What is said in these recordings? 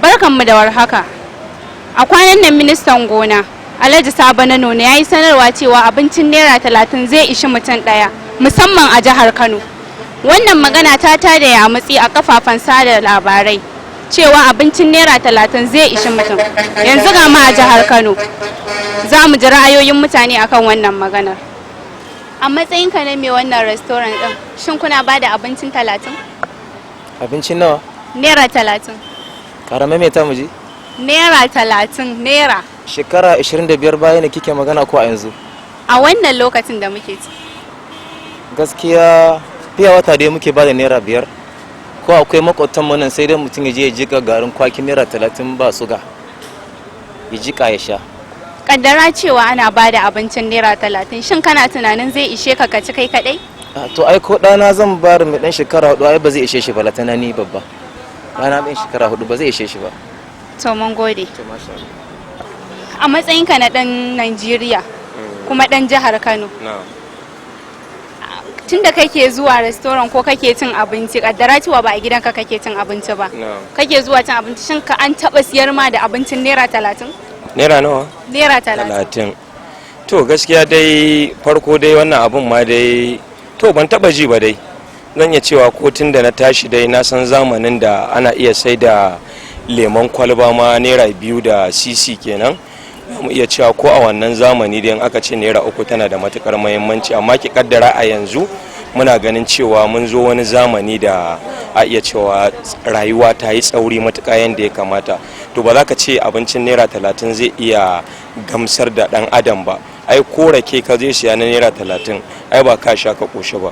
Barkanmu da warhaka. A kwanan nan ministan gona Alhaji Sabo na Nono ya yi sanarwa cewa abincin ₦30 zai ishi mutum ɗaya, musamman a jihar Kano. Wannan magana ta tada yamutsi a kafafen sada labarai cewa abincin ₦30 zai ishi mutum. Yanzu ga mu a jihar Kano. Za mu ji ra'ayoyin mutane akan wannan maganar. A matsayinka na mai wannan restaurant ɗin, shin kuna ba da abincin 30? Abincin nawa? ₦30. Ƙara maimaita mu ji. ₦30, naira. Shekara 25 baya ne kike magana ko a yanzu? A wannan lokacin da muke ci. Gaskiya fiya wata dai muke bada ₦5. Ko akwai makwabtan mu nan, sai dai mutum ya je ya jika garin kwaki ₦30 ba suga, ya jika ya sha. Kaddara cewa ana ba da abincin ₦30, shin kana tunanin zai ishe ka ka ci kai kadai? Ah, to ai ko ɗana zan bar mai ɗan shekara 4, ai ba zai ishe shi ba, latana ni babba. Ɗana ɗan shekara 4 ba zai ishe shi ba. To, mun gode. To, masha Allah. A matsayinka na dan Najeriya kuma dan jihar Kano, tunda kake zuwa restaurant ko kake cin abinci, kaddara cewa ba a gidanka kake cin abinci ba, kake zuwa cin abinci, shin ka an taba siyar ma da abincin ₦30? Naira nawa? ₦30. 30. To, gaskiya dai farko dai wannan abun ma dai, to, ban taba ji ba dai. Zan iya cewa ko tun da na tashi dai na san zamanin da ana iya sai da lemon kwalba ma ₦2 da sisi kenan. Za mu iya cewa ko a wannan zamani dai in aka ce ₦3 tana da matukar muhimmanci, amma ki kaddara a yanzu muna ganin cewa mun zo wani zamani da a iya cewa rayuwa ta yi tsauri matuƙa yadda ya kamata. To, ba za ka ce abincin ₦30 zai iya gamsar da ɗan adam ba. Ai ko rake ka zai siya na ₦30, ai ba ka sha ka ƙoshi ba.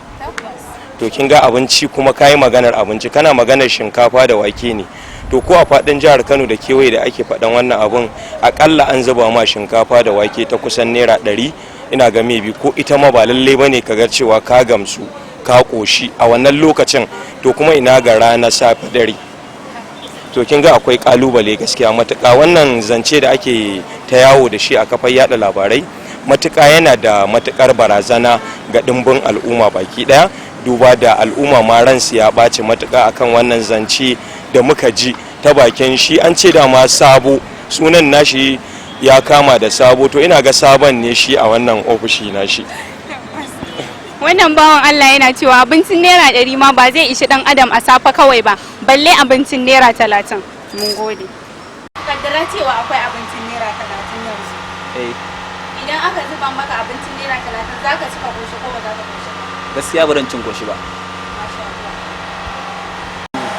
To, kin ga abinci kuma kayi maganar abinci, kana maganar shinkafa da wake ne. To, ko a faɗin jihar Kano da kewaye da ake faɗan wannan abun, akalla an zuba ma shinkafa da wake ta kusan ₦100. Ina ga maybe ko ita ma ba lallai bane ka ga cewa ka gamsu ka ƙoshi a wannan lokacin. To, kuma ina ga rana, safe, dare? To, kin ga akwai kalubale gaskiya matuƙa. Wannan zance da ake ta yawo da shi a kafar yada labarai matuƙa yana da matuƙar barazana ga ɗimbin al'umma baki ɗaya, duba da al'umma ma ransu ya ɓaci matuƙa akan wannan zance da muka ji ta bakin shi. An ce dama Sabo sunan nashi, ya kama da Sabo. To, ina ga sabon ne shi a wannan ofishi nashi. Wannan bawan Allah yana cewa abincin ₦100 ma ba zai ishi dan adam a safe kawai ba, balle abincin ₦30. Mun gode. Kaddara cewa akwai abincin ₦30 yanzu. Eh. Idan aka zuba maka abincin ₦30, za ka ci ka koshi ko ba za ka koshi ba? Gaskiya ba cin koshi ba. Masha Allah.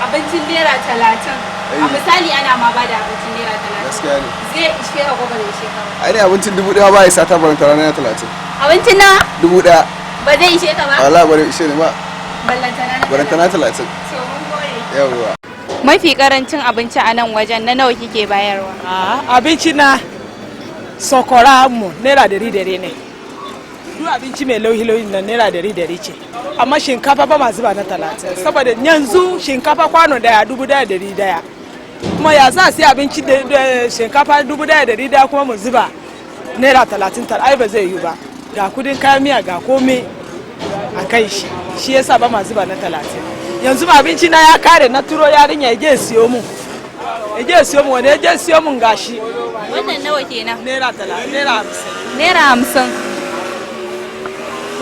Abincin ₦30, a misali ana ma bada abincin ₦30. Gaskiya ne. Zai ishe ka ko ba zai ishe ka ba? Ai ne abincin 1000 ba ya sata barantana na 30. Abincin nawa? 1000. Ba zai ishe ka ba? Allah bari ishe ne ma. Ballantana na Barantana 30. To, mun gode. Yawwa. Mafi karancin abinci a nan wajen na nawa kike bayarwa? Ah, abinci na sokora mu ₦100 ne. Duk abinci mai lauhi-lauhi na ₦100 ce, amma shinkafa ba ma zuba na 30, saboda yanzu shinkafa kwano daya 1,100. Kuma ya za a sai abinci da shinkafa 1,100 kuma mu zuba ₦30 tar? Ai ba zai yi ba. Ga kudin kayan miya, ga komai a kai shi. Shi yasa ba ma zuba na 30. Yanzu ma abinci na ya kare, na turo yarinya ya je siyo mu, ya je siyo mu. Wani ya je siyo mun gashi. Wannan nawa kenan? ₦30, ₦50. ₦50.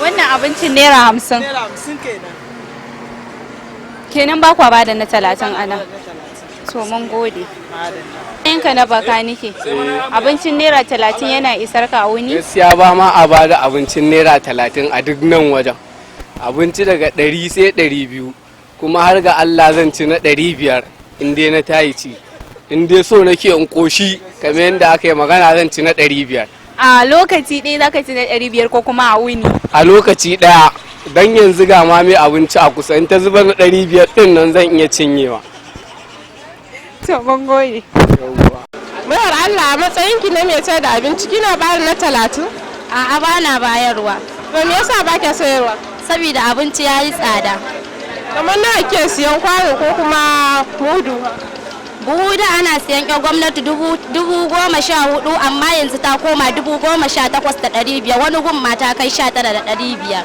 Wannan abincin ₦50. ₦50 kenan. Kenan ba kwa bada na 30 ana? To, mun gode. Yanka na bakanike, abincin ₦30 yana isar ka a wuni? Gaskiya ba ma a bada abincin ₦30 a duk nan wajen. Abinci daga 100 sai 200. Kuma har ga Allah zan ci na 500 in dai na tayi ci. In dai so nake in koshi kamar yadda aka yi magana, zan ci na 500. A lokaci ɗaya zaka ci na 500 ko kuma a wuni? A lokaci ɗaya, don yanzu ga ma mai abinci a kusa, in ta zuba na 500 ɗin nan zan iya cinyewa. To, mun gode. Bayar Allah, a matsayinki na mai sayar da abinci, kina bayar na 30? A'a, ba na bayarwa. To, me yasa ba kya sayarwa? Saboda abinci ya yi tsada. Kamar nawa ke siyan kwano ko kuma mudu? Buhu da ana siyan ƴan gwamnati 14,000, amma yanzu ta koma 18,500, wani gun ma ta kai 19,500.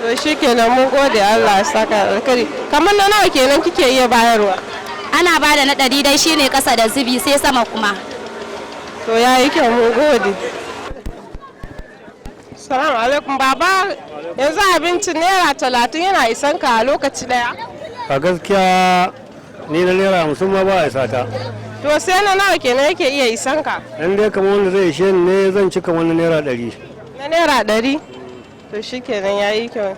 To, shi kenan, mun gode, Allah ya saka alkhairi. Kamar na nawa kenan kike iya bayarwa? Ana ba da na 100 dai, shine kasa da zubi, sai sama kuma. To, ya yi kyau, mun gode. Salamu alaikum, baba. Yanzu abincin naira 30 yana isan ka a lokaci daya? A gaskiya ni na naira 50 ma ba a isa ta. To, sai na nawa kenan yake iya isan ka? In dai kamar wanda zai ishe ni ne, zan ci kamar na naira 100. Na naira 100? To, shi kenan, ya yi kyau.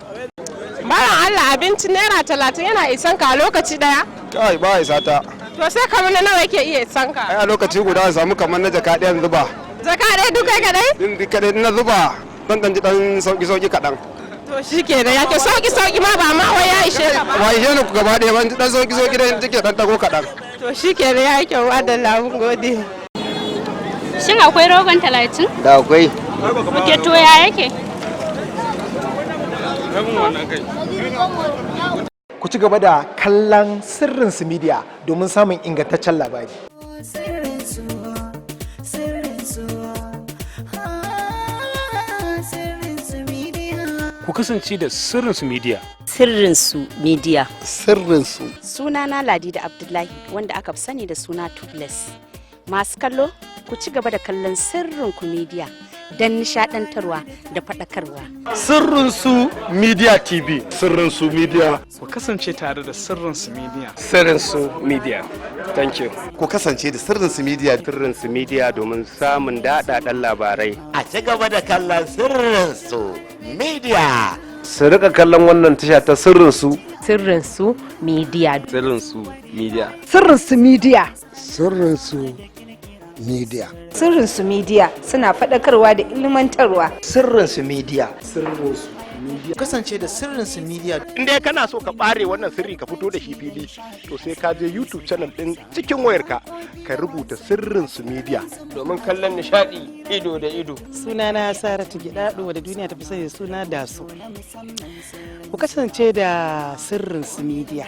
Bawan Allah, abincin naira 30 yana isan ka a lokaci daya? Kai, ba isa ta. To, sai kamar na nawa yake iya isan ka? Ai a lokaci guda a samu kamar na jaka ɗayan zuba. Jaka ɗaya duk kai kadai? Din duk kadai na zuba, zan ɗan ji ɗan sauki sauki kaɗan. To, shi kenan, yake sauki sauki ma ba ma wai ya ishe ka ba. Ba ishe ni gaba ɗaya ban, ji ɗan sauki sauki dai take ɗan tago kaɗan. To, shi kenan, ya yi kyau, adalla, mun gode. Shin akwai rogon 30? Da akwai. Ok, to ya yake? Ku ci gaba da kallon Sirrin Su Media domin samun ingantaccen labari. Sirrin su, sirrin su, sirrin su media. Ku kasance da Sirrin Su Media. Sirrin Su Media. Sirrin Su. Sunana Ladida Abdullahi, wanda aka fi sani da suna Tubeless. Masu kallo, ku ci gaba da kallon Sirrin Ku Media don nishadantarwa da faɗakarwa. Sirrin Su Media TV. Sirrin Su Media. Ku kasance tare da Sirrin Su Media. Sirrin Su Media. Thank you. Ku kasance da Sirrin Su Media. Sirrin Su Media domin samun daɗaɗɗen labarai. A ci gaba da kallon Sirrin Su Media. Su rika kallon wannan tasha ta Sirrin Su. Sirrin Su Media. Sirrin Su Media. Sirrin Su Media. Sirrin Su Media. Sirrin Su Media suna faɗakarwa da ilmantarwa. Sirrin Su Media. Sirrin Su Media. Kasance da Sirrin Su Media. In dai kana so ka bare wannan sirri ka fito da shi fili, to sai ka je YouTube channel din cikin wayarka, ka rubuta Sirrin Su Media. Domin kallon nishadi ido da ido. Sunana Saratu Gidado, da duniya ta fi sani suna Dasu. Ku kasance da Sirrin Su Media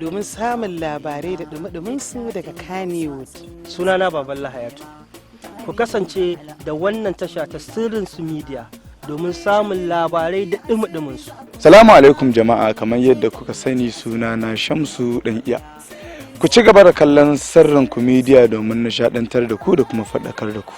domin samun labarai da dumi su daga Kannywood. Sunana Baballa Hayatu. Ku kasance da wannan tasha ta Sirrin Su Media domin samun labarai da dumi su. Salamu alaikum jama'a, kamar yadda kuka sani, suna na Shamsu Dan Iya. Ku ci gaba da kallon Sirrin Ku Media domin nishadantar da ku da kuma faɗakar da ku.